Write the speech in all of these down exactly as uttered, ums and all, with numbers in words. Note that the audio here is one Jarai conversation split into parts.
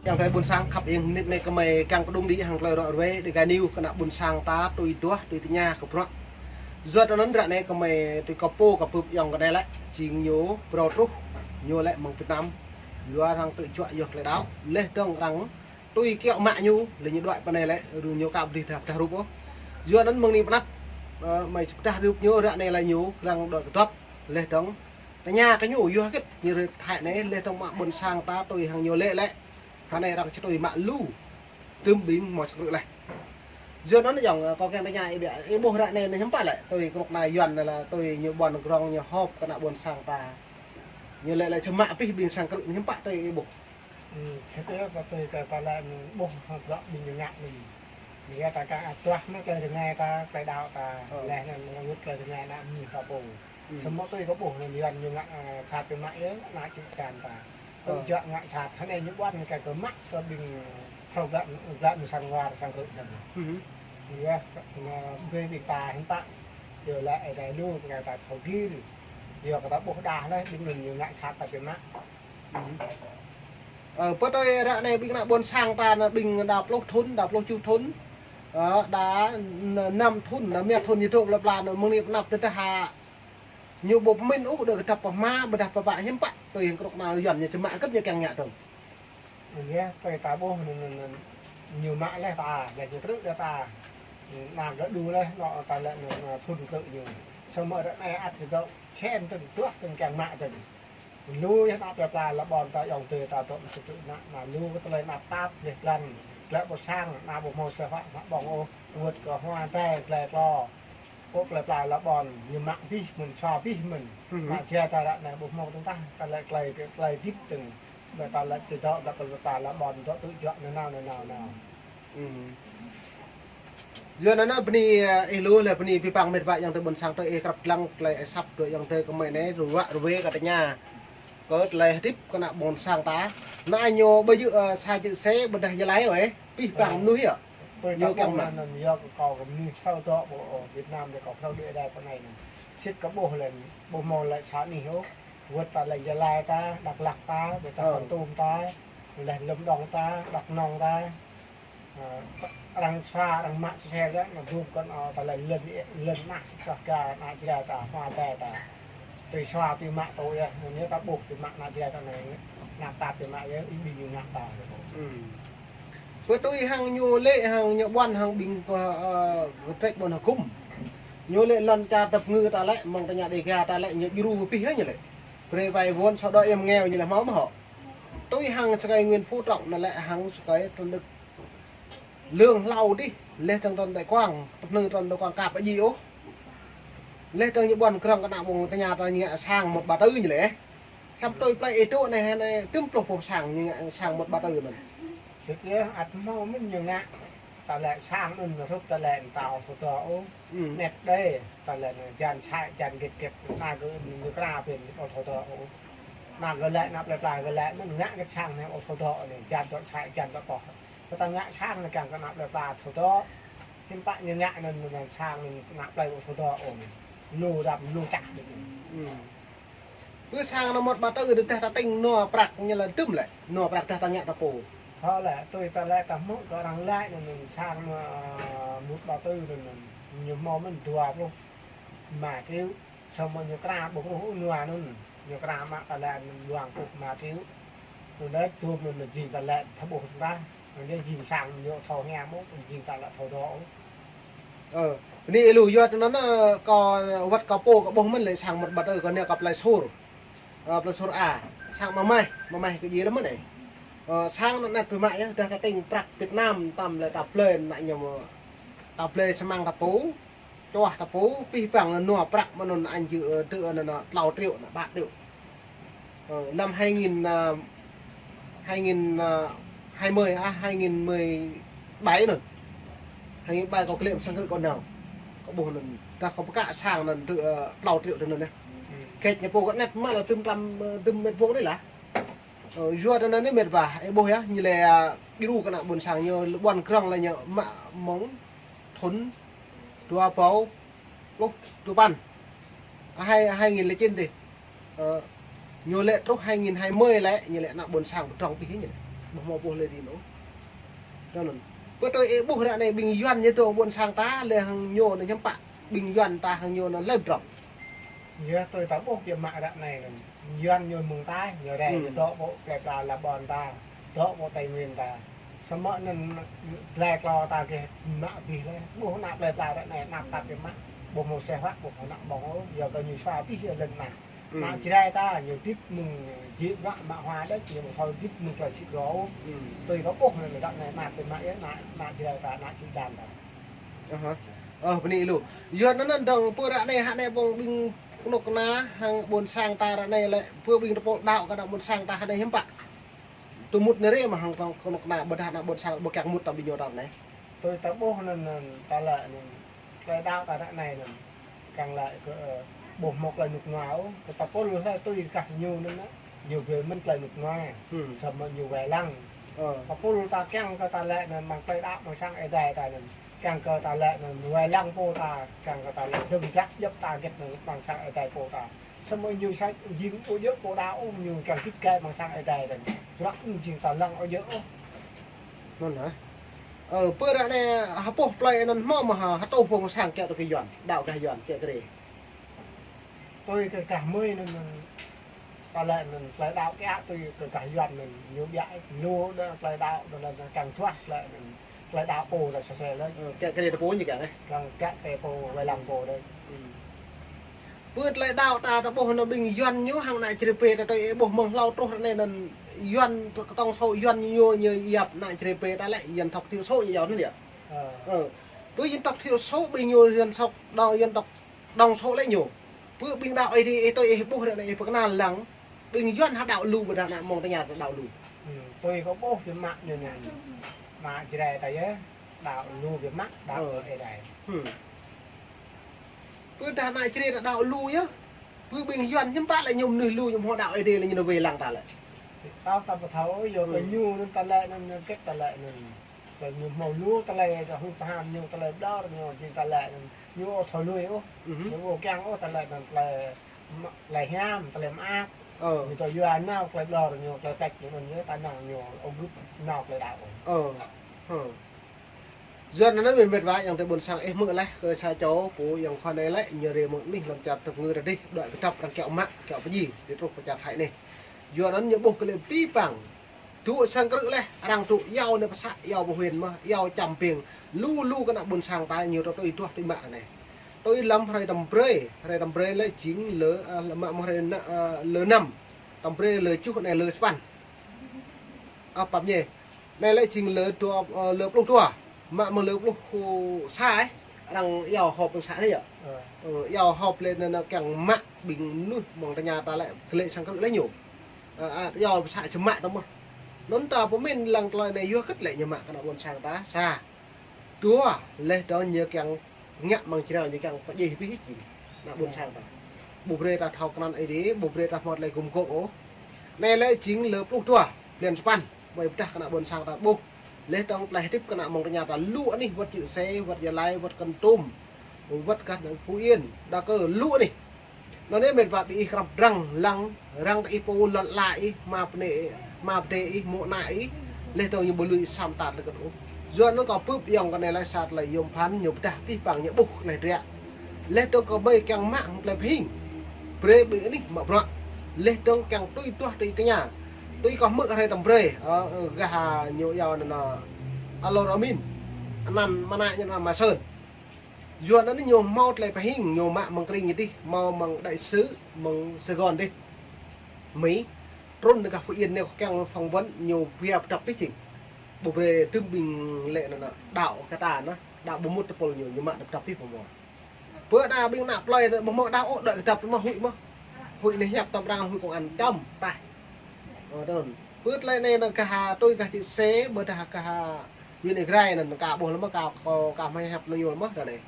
Yang tơi ƀôn sang khăp ing, mơnit anai kơmơi kiăng pơdŏng đĭ hăng tơlơi ră ruai Dega News kơ ană ƀôn sang ta tui duah, tui tơña kơ bruă. Yua anŭn ră anai kơmơi tui kơ pô kơ pơp yŏng kơ anai lĕ, jing ñu phrâo truh, ñu lĕ mơ̆ng Việt Nam, yua arăng tơjuă yua tơlơi đaŏ, laih dơ̆ng arăng tui kiaŏ mă ñu, lĕ ñu đuaĭ pơ anai lĕ, ru ñu ka brơi dah, dah rup ôh. Yua anŭn mơ̆ng anai pơ anăp, ơ, mơi dah rup ñu ră anai lĕ ñu, arăng đuaĭ kơdŏp, laih dơ̆ng tơña kơ ñu, yua hơget ñu rơi Thái anai, laih dơ̆ng mă ƀôn sang ta tui hăng ñu lĕ lĕ. Hrơi anai arăng či tui mă lu, tơm ƀing mơ̆ sơkrư̆ laih. Yua anŭn yŏng, ơ, kâo kiăng tơña ih biă, ih ƀuh ră anai anai hiư̆m pă lĕ, tui kơnuk kơna Yuan anai lĕ, tui ñu ƀuăn krong ñu họp kơ ană ƀôn sang ta. Ñu lĕ lĕ či mă abih ƀing sang krư̆ anai hiư̆m pă tui ih ƀuh. Ư, sĭt yơh, kâo tui kơ ta lĕ ƀuh hăng bruă ƀing ñu ngă anai. Ñu ta ka atuah mă tơlơi rơngai ta, tơlơi đaŏ ta, Ơ. Laih anŭn rơngot tơlơi rơngai ană mơnuih ta pô. Ư. Samơ̆ tui kâo ƀuh anŭn Yuan ñu ngă, ơ, sat biă mă yơh, ană čư̆ čan ta. Ơ. Tơjuă ngă sat, hrơi anai ñu ƀuăn kơ kơ mă kơ ƀing phrâo glăi, glăi mơ̆ng sang war, sang krư̆ dơ̆ng. Ư. Yua kơ anŭn brơi ƀing ta hiư̆m pă. Yua lĕ ih dai lu kơ ta thâo gir. Yua kơ ta ƀuh đah laih, ƀing anŭn ñu ngă sat ta biă mă. Ư. Ơ, pơ tui ră anai ƀing ană ƀôn sang ta anŭn ƀing đa pluh thŭn, đa pluh tơjuh thŭn. Ơ, đa n-, năm thŭn, đa rơma thŭn ñu dŏ plơi pla anŭn mơ̆ng anai pơ anăp tơdah hă. Ñu ƀu pơmĭn ôh, đơ kơdŏp pơ hma, ƀôdah pơ pă hiư̆m pă, tui hăng kơnuk kơna Yuan ñu či mă hơget ñu kiăng ngă dơ̆ng. Yơh, tui ta ƀuh anŭn, anŭn, anŭn, ñu mă laih ta, laih ñu krư̆ laih ta. Anŭn gơ̆ đu laih, anŏ ta lĕ anŭn, anŭn thŭn krư̆ ñu. Samơ̆ ră anai ăt kơ dŏ, sem tơ̆ng duah tơ̆ng kiăng mă tơ̆ng. Lu yơh ană plơi pla lŏn ƀôn ta yŏng tơi ta dŏ mơsĭt tui ană, ană lu kơ tơlơi ană tap, laih blan, glăi ƀôn sang, ană ƀu hmâo sơhă, ană ƀơ̆ng ôh, wơ̆t kơ hua tai, glăi klô. Pô plơi pla lŏn ƀôn, ñu mă abih mơ̆n, sua abih mơ̆n. Ư. Mă jia ta ră anai ƀu hmâo tơ̆ng tah, ta lĕ tơlơi, tơlơi hơdip tơ̆ng. Ƀơi ta lĕ či dŏ, ƀơi plơi pla lŏn ƀôn dŏ tơjuă nanao, nanao, nanao. Ư. Yua anŭn bơni, ơ, ih lu lĕ bơni abih bang met wa yŏng tơi ƀôn sang tơi ih krăp lăng tơlơi asăp tơi yŏng tơi kơmơi anai, ruă ruai kơ tơña. Kơ tơlơi hơdip kơ ană ƀôn sang ta. Anai ñu ƀơi yua, ơ, sa jơ̆ se ƀôdah Gia Lai ôh, ơ. Abih bang mơnuih yơh. Tui ñu ta kiăng ƀuh mă. Anŭn yua kơ kâo kơ mơnuih phrâo dŏ pơ Việt Nam dih kâo phrâo đuaĭ đai pơ anai anŭn. Sĭt kâo ƀuh lĕ, ƀu hmâo lĕ sa anih ôh. Wơ̆t ta lĕ Gia Lai ta, Dak Lak ta, wơ̆t ta Kon Tum ta, laih Lâm Đồng ta, Dak Nông ta. Ơ, arăng sua, arăng mă sơsel yơh, anŭn dum kơ anŭn ta lĕ lŏn, lŏn ană, sua ka ană Jrai ta, hua tai ta. Tui sua tui mă tui yơh, anŭn yơh ta ƀuh tui mă ană Jrai ta anai, ană ta tui mă yơh, ih ƀing ñu ngă ta. Ư. Pơ tui hăng ñu lĕ hăng ñu ƀuăn hăng ƀing kơ, ơ, kơtrĕč ƀôn hơkŭm. Ñu lĕ lŏn čar tơpơngư ta lĕ, mơ̆ng tơña Dega ta lĕ, ñu djru pih hă ñu lĕ. Brơi vay vốn sổ đỏ em nghèo ñu lĕ hmâo mơ̆ hŏ. Tui hăng sơkai Nguyễn Phú Trọng anŭn lĕ hăng sơkai tơlơi lương hlâo dih, laih dơ̆ng tơlơi tơkuang, tơpơnư tơlơi tơkuang kăp aji ôh. Laih dơ̆ng ñu ƀuăn krong kơ ană ƀôn tơña ta ngă sang một ba tư ñu lĕ. Samơ̆ tui plơi ih dŏ anai, anai, tơm pluh pô sang ñu ngă sang một ba tư anŭn. Sĭt yơh, ăt hmâo mơ̆n ñu ngă. Ta lĕ sang anŭn rup ta lĕ tao thâo dŏ ôh. Ư. Net đơi, ta lĕ anŭn jan sai, jan gĕt gĕt, anai kơ ñu kra pĭn ƀu thâo dŏ ôh. Anai kơ lĕ, ană plơi pla kơ lĕ, anŭn ngă gĕt sang anai ƀu thâo dŏ anai, jan dŏ sai, jan dŏ poh. Kơ ta ngă sang anai kiăng kơ ană plơi pla thâo dŏ. Hiư̆m pă ñu ngă anŭn, anŭn sang anŭn ană plơi ƀu thâo dŏ ôh anai. Lu dăm, lu čah anai. Ư. Pơ sang anŭn một ba tư tơdah ta tĭng nua prăk ñu lĕ tơm lĕ. Nua prăk tơdah ta ngă ta pô. Thâo lĕ, tui ta lĕ ta hmư̆ kơ arăng laĭ anŭn, anŭn sang anŭn, ơ, một ba tư anŭn, anŭn. Ñu hmâo mơ̆n dua pluh rơma triệu. Samơ̆ ñu kra ƀu kruh ôh nua anŭn. Ñu kra mă ta lĕ anŭn dua pluh rơma triệu. Anŭn đơi tơm anŭn jing ta lĕ thâo ƀuh tơdah. Anŭn đơi jing sang ñu thâo hiam ôh, jing ta lĕ thâo dŏ ôh. Ơ, anai ih lu yua anŭn, ơ, kâo wơ̆t kâo pô kâo ƀuh mơ̆n lĕ sang một ba tư kâo anai kâo plơi Sur. Ơ, plơi Sur a, sang mơmeh, mơmeh kơ djai lăm mơ̆n anai. Ơ, sang anŭn net biă mă yơh, tơdah ta tĭng prăk Việt Nam, tơm lĕ ta blơi anai ñu, ta blơi samăng ta pô, čuah ta pô, abih bang anŭn nua prăk mơ̆n anŭn anjư, ơ, tơ anŭn, anŭn tlâo triệu, anŭn ba triệu. Ơ, năm hai nghìn, à, hai nghìn, à, hai mươi, à, hai nghìn mười bảy anŭn. Hai nghìn bảy kâo klĕ sang krư̆ kâo nao. Kâo ƀuh anŭn. Tơdah kâo pơkă sang anŭn tơ, ơ, tlâo triệu tơ anŭn yơh. Ư. Kĕč ñu pô kơ net mă lĕ tơm tlam, ơ, tơm mét vuông anai lah. Ơ, yua tơ anŭn anai met wa, ih ƀuh yơh, ñu lĕ, à, djru kơ ană ƀôn sang ñu, ƀuăn krong lĕ ñu mă mơ̆ng thŭn dua rơbâo pluh dua păn. À, hai, hai nghìn lẻ chín dih. Ơ, ñu lĕ truh hai nghìn hai mươi lĕ, ñu lĕ ană ƀôn sang pơdrŏng pih ñu lĕ. Ƀu hmâo ƀuh lĕ dih ôh. Tui anŭn. Pơ tui ih ƀuh ră anai ƀing Yuan ñu dŏ ƀôn sang ta lĕ hăng ñu anŭn hiư̆m pă. Ƀing Yuan ta hăng ñu anŭn lĕ pơdrŏng. Yơh, tui ta ƀuh biă mă ră anai anŭn. Yuan ñu mơ̆ng ta, ñu rai, hmm, ñu dŏ pơ plơi pla Labon ta, dŏ pơ Tây Nguyên ta. Samơ̆ anŭn plơi pla ta gih mă abih lĕ. Ƀuh ană plơi pla ră anai, ană păt biă mă. Ƀu hmâo seh wă, ƀu hmâo ană ƀơ̆ng ôh, yua kơ ñu sua abih yơh lŏn anai. Ană Jrai ta ñu hơdip mơ̆ng jĕ bruă mă hua đôč, ñu ƀu thâo hơdip mơ̆ng tơlơi sĭt rô. Tui kâo ƀuh anŭn ră anai ană pơ mă yơh, ană, ană Jrai ta, ană čư̆ čan ta. Aha. Ơ, bơni lu. Yua anŭn anŭn dơ̆ng pơ ră anai hă anai ƀơ̆ng ƀing kơnuk kơna hăng ƀôn sang ta ră anai lĕ, pơ ƀing tơpul đaŏ kơ ană ƀôn sang ta hă anai hiư̆m pă. Tơmŭt anai rĕ mơ̆ hăng kơnuk kơna ƀôdah ană ƀôn sang ƀu kiăng mŭt ta ƀing ñu ta anai. Tui ta ƀuh anŭn anŭn ta lĕ anŭn. Tơlơi đaŏ ta ră anai anŭn, kiăng laĭ kơ, ơ, ƀu hmâo tơlơi rơnŭk rơnua ôh, kơ tơpul lĕ tui kah ñu anŭn, ñu brơi mơ̆n tơlơi rơnŭk rơnua. Hmm. Samơ̆ ñu wai lăng. Ơ. Tơpul ta kiăng kơ ta lĕ anŭn mơ̆ng tơlơi đaŏ mơ̆ng sang Ơi Adai ta anŭn. Kiăng kơ ta lĕ anŭn wai lăng pô ta, kiăng kơ ta lĕ dơ̆ng jăk djŏp ta gĕt anŭn mơ̆ng sang Ơi Adai pô ta. Samơ̆ ñu sa jing ƀu djơ̆ pô đaŏ ôh, ñu kiăng git gai mơ̆ng sang Ơi Adai ta anŭn. Bruă ñu jing ta lăng ƀu djơ̆ ôh. Anŭn hă? Ơ, pơ ră anai hơpŏh plơi anŭn hmâo mơ̆ hă, hơtuh pô mơ̆ng sang kiăo tui kơ Yuan, đaŏ gah Yuan, kiăo kơ rĕ. Tui kơ gah mơi anŭn, anŭn, ta lĕ anŭn, plơi đaŏ kiăo tui kơ gah Yuan anŭn, ñu biă lu đa plơi đaŏ, đa lĕ kiăng thuah plơi anŭn, plơi đaŏ pô đa sơsel lĕ. Ơ, kiăo kơ rĕ tơ pô ñu kiăo anai. Kiăng kiăo kơ pô wai lăng pô đa. Hmm. Pơ tơlơi đaŏ ta, ta ƀuh anŭn ƀing Yuan ñu hăng ană Jrai pơ ta tui ih ƀuh mơ̆ng hlâo truh ră anai anŭn Yuan, tổng số Yuan ñu, ñu yap ană Jrai pơ ta lĕ dân tộc thiểu số ñu yap anŭn yơh. Ơ. Ơ. Pơ dân tộc thiểu số ƀing ñu dân tộc đa, dân tộc tổng số lĕ ñu. Pơ ƀing đaŏ ih đĭ, ih tui ih ƀuh ră anai ih pơkơnăl lăng. Ƀing Yuan hă đaŏ lu ƀôdah ană mơ̆ng tơña ta đaŏ lu. Hmm, tui kâo ƀuh biă mă ñu anŭn. Ană Jrai ta yơh, đaŏ lu biă mă, đaŏ, ơ, Ơi Adai. Hmm. Pơ dah ană Jrai ta đaŏ lu yơh. Pơ ƀing Yuan hiư̆m pă lĕ ñu mơnuih lu ñu hmâo đaŏ Ơi Adai lĕ ñu wai lăng ta lĕ. Tơl ta ƀu thâo yơh kơ, hmm, ñu anŭn ta lĕ anŭn, anŭn gĕt ta lĕ anŭn. Kơ ñu hmâo lu tơlơi ta hŭt ta ham ñu tơlơi ƀlŏr ñu jing ta lĕ anŭn. Ñu ƀu thâo lui ôh. Mhm. Ñu ƀu kiăng ôh ta lĕ anŭn tơlơi mă-, tơlơi hiam, tơlơi mơak. Ơ. Ñu tơlơi yua nao tơlơi ƀlŏr ñu, tơlơi tĕč ñu anŭn yơh, ta năng ñu ƀu gưt nao tơlơi đaŏ ôh. Ơ. Hơ. Yuan anŭn mĕt wa, ayŏng adơi ƀôn sang ih hmư̆ laih kơ sa čô pô ayŏng khua anai lĕ, ñu rĕ mơ̆ng anih lŏn čar tơpơngư ta dih, đuaĭ kơdŏp arăng kiăo mă, kiăo pơdjai, či truh pơ čar Thái anai. Yuan anŭn ñu ƀuh kơ lĕ pơpă păng. Dŏ sang krư̆ laih, arăng dŏ iâu anai pơsă, iâu pơhuĭ mơ̆n, iâu čăm ƀing. Lu lu kơ ană ƀôn sang ta ñu tui tuah tui mă anai. Tui lăm hrơi tơm brơi, hrơi tơm brơi lĕ jing lơ, ơ, mă mơ̆ng hrơi na-, ơ, lơ năm. Tơm brơi lơ tơjuh anai lơ sapăn. Ơ, pap ñe. Anai lĕ jing lơ dua, ơ, lơ pluh dua. Mă mơ̆ng lơ pluh sa, ơ. Arăng iâu họp mơ̆ng sa anai yơh. Ơ. Ơ, iâu họp lĕ anŭn, anŭn kiăng mă ƀing mơnuih mơ̆ng tơña ta lĕ, kơ lĕ sang krư̆ lĕ ñu. Ơ, ơ, iâu pơsă čơmă tơm mơ̆n. Anŭn ta pơmĭn lăng tơlơi anai yua hơgĕt lĕ ñu mă kơ ană ƀôn sang ta, sa. Dua, laih dơ̆ng ñu kiăng ngă mơ̆ng Jrai ñu kiăng pơdjai abih jing ană ƀôn sang ta. Ƀu brơi ta thâo kơnăn Ơi Adai, ƀu brơi ta hmâo tơlơi gum gôp ôh. Anai lĕ jing lơ pluh dua, blan sapăn, ƀơi pơdah kơ ană ƀôn sang ta ƀuh. Laih dơ̆ng tơlơi hơdip kơ ană mơ̆ng tơña ta lu anih wơ̆t Čư̆ Sê, wơ̆t Gia Lai, wơ̆t Kon Tum, wơ̆t gah Phú Yên, Đa Kơ lu anih. Anŭn yơh mĕt wa ƀing ih krăp drăng lăng, răng tơ ih pô lŏn ala ih, ama pơnê, ama pơdê ih, mơ̆ng ană ih, laih dơ̆ng ñu ƀu lui ih sa mơta tơlơi kơt ôh. Yua anŭn kâo bưp ayŏng kơ anai laih sa tơlơi yôm phăn ñu pơdah abih bang ñu ƀuh laih dră. Laih dơ̆ng kơ ƀơi kiăng mă hăng tơlơi pơhing. Brơi ƀing anih mă bruă. Laih dơ̆ng kiăng tui tuah tui tơña. Tui kâo hmư̆ hrơi tơm brơi, ơ, ơ, gah ñu iâu anŭn, ơ, Al-Amin. Anăn mơnă ñu anăn Ama Sơn. Yua anŭn ñu hmâo tơlơi pơhing, ñu mă mơ̆ng krĭng ñu dih, hmâo mơ̆ng đại sứ, mơ̆ng Sài Gòn dih. Mỹ, trŭn nao gah Phú Yên anai kiăng phỏng vấn ñu pia pơdŏp abih jing. Ƀu brơi tơm ƀing lĕ anŭn, anŭn, đaŏ kơ ta anŭn, đaŏ ƀu mŭt tơpul ñu, ñu mă pơdŏp abih ƀu hmâo. Pơ anai ƀing ană plơi anŭn ƀu hmâo đaŏ ôh, đuaĭ kơdŏp tơm mơ̆n huĭ mơ̆n. Huĭ anai hiăp tơm arăng huĭ công an čăm, tah. Ơ, tơl. Pơ tơlơi anai anŭn gah tui gah Čư̆ Sê, ƀôdah gah Yuan Êgrai anŭn ka ƀuh lăm mơ̆n ka, ka, ka hmâo hiăp anŭn yua lăm mơ̆n ră anai.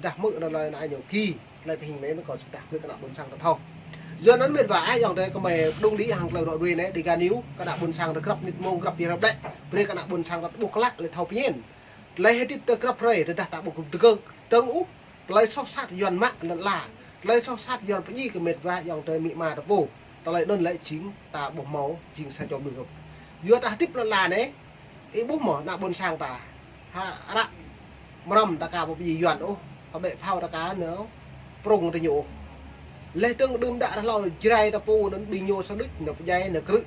Dah hmư̆ anŭn tơlơi anŭn ñu ki, tơlơi pơhing anai anŭn kâo sĭt dah hmư̆ kơ ană ƀôn sang ta thâo. Yua anŭn mĕt wa ơi ayŏng adơi kơmơi pơdŏng đĭ hăng tơlơi ră ruai anai, Dega News, kơ ană ƀôn sang ta grăp mơnit mông grăp jơlan ƀlĕ. Brơi kơ ană ƀôn sang ta ƀuh klă lĕ thâo pơñen. Tơlơi hơdip ta grăp hrơi, tơdah ta ƀu gum tơgơ̆ng dơ̆ng ôh, tơlơi soh sat Yuan mă lŏn ala, tơlơi soh sat Yuan pơdjai kơ mĕt wa ayŏng adơi amĭ ama ta pô. Tơlơi anŭn lĕ jing ta ƀu hmâo, jing sa čô mơnuih ôh. Yua ta hơdip lŏn la anai, ih ƀuh mơ̆ ană ƀôn sang ta. Ha, ră mrăm ta ka ƀu pơjing Yuan ôh, ha ƀĕ phao ta ka nao prong tơ ñu ôh. Leh dơ̆ng đưm đă rơhlâo Jrai ta pô anŭn ƀing ñu sa đôč, nao pơdjai, nao krư̆.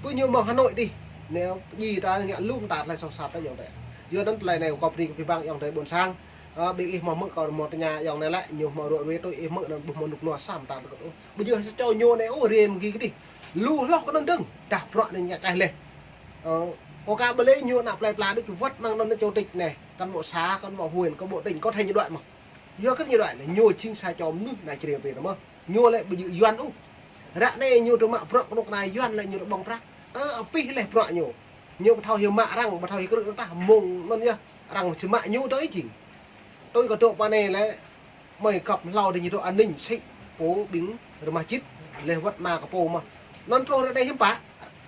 Pơ ñu mơ̆ng Hà Nội dih, nao pơjing ta ngă lum ta tơlơi soh sat ta ayŏng adơi. Yua anŭn tơlơi anai kâo bơni kơ abih bang ayŏng adơi ƀôn sang. Ơ, ƀing ih hmâo hmư̆ kâo hmâo tơña ayŏng anai lĕ, ñu hmâo ruă ruai tui ih hmư̆ anŭn ƀu hmâo rơnŭk rơnua sa mơta tơkŭt ôh. Ƀu djơ̆ sa čô ñu anai ôh, rĭm gih kơdih. Lu hloh kơ anŭn dơ̆ng, dah bruă anai ñu kaih leh. Ơ, kâo ka ƀu lĕ ñu ană plơi pla đôč wơ̆t mơ̆ng anŭn chủ tịch anai, cán bộ xã, cán bộ huyện, cán bộ tỉnh, có thể ñu đuaĭ mơ̆n. Yua kơ ñu đuaĭ lĕ, ñu jing sa čô mơnuih ană Jrai pơ anai mơ̆n. Ñu lĕ ƀu djơ̆ Yuan ôh. Ră anai ñu tơ mă bruă kơnuk kơna Yuan lĕ ñu tơ ƀơ̆ng prăk. Ơ, abih leh bruă ñu. Ñu ƀu thâo hyu mă arăng, ƀu thâo hyu krư̆ tah mơ̆ng anŭn yơh. Arăng či mă ñu tơ ih jing. Tui kơ dŏ pơ anai lĕ, mơi kăp hlâo dih ñu dŏ an ninh sĭ pô ƀing rơmah jĭt leh wơ̆t mă kơ pô mơ̆n. Anŭn truh ră anai hiư̆m pă,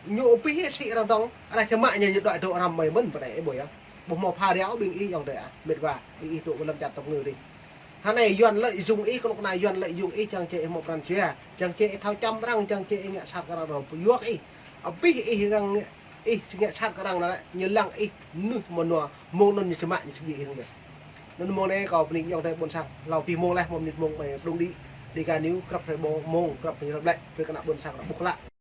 ñu abih sĭ arăng dŏng, arăng či mă ñu ñu đuaĭ dŏ răm mơi mơ̆n pơ anai ih ƀuh yơh. Ƀu hmâo pha đeo ƀing ih ayŏng adơi ah, mĕt wa, ƀing ih dŏ ƀơi lăm čar tơpơngư dih. Hơnai Yuan lợi dụng ih, kơnuk kơna Yuan lợi dụng ih, čang či ih hmâo pran jua, čang či ih thâo čăm arăng, čang či ih ngă sat kơ arăng, arăng pơyuak ih. Abih ih arăng, ih ngă sat kơ arăng anai, ñu lăng ih mơnuih mơnua, mơ̆ng anŭn ñu či mă ñu či djai ih anŭn yơh. Anŭn mơ̆ng anai kâo bơni ayŏng adơi ƀôn sang, hlâo abih mơ̆ng leh, mơ̆ng mơnit mơ̆ng mơi pơdŏng đĭ, Dega News, krăp hrơi ƀô̆ mơ̆ng, krăp hrơi rơblĕ, brơi kơ ană ƀôn sang ană ƀuh klă.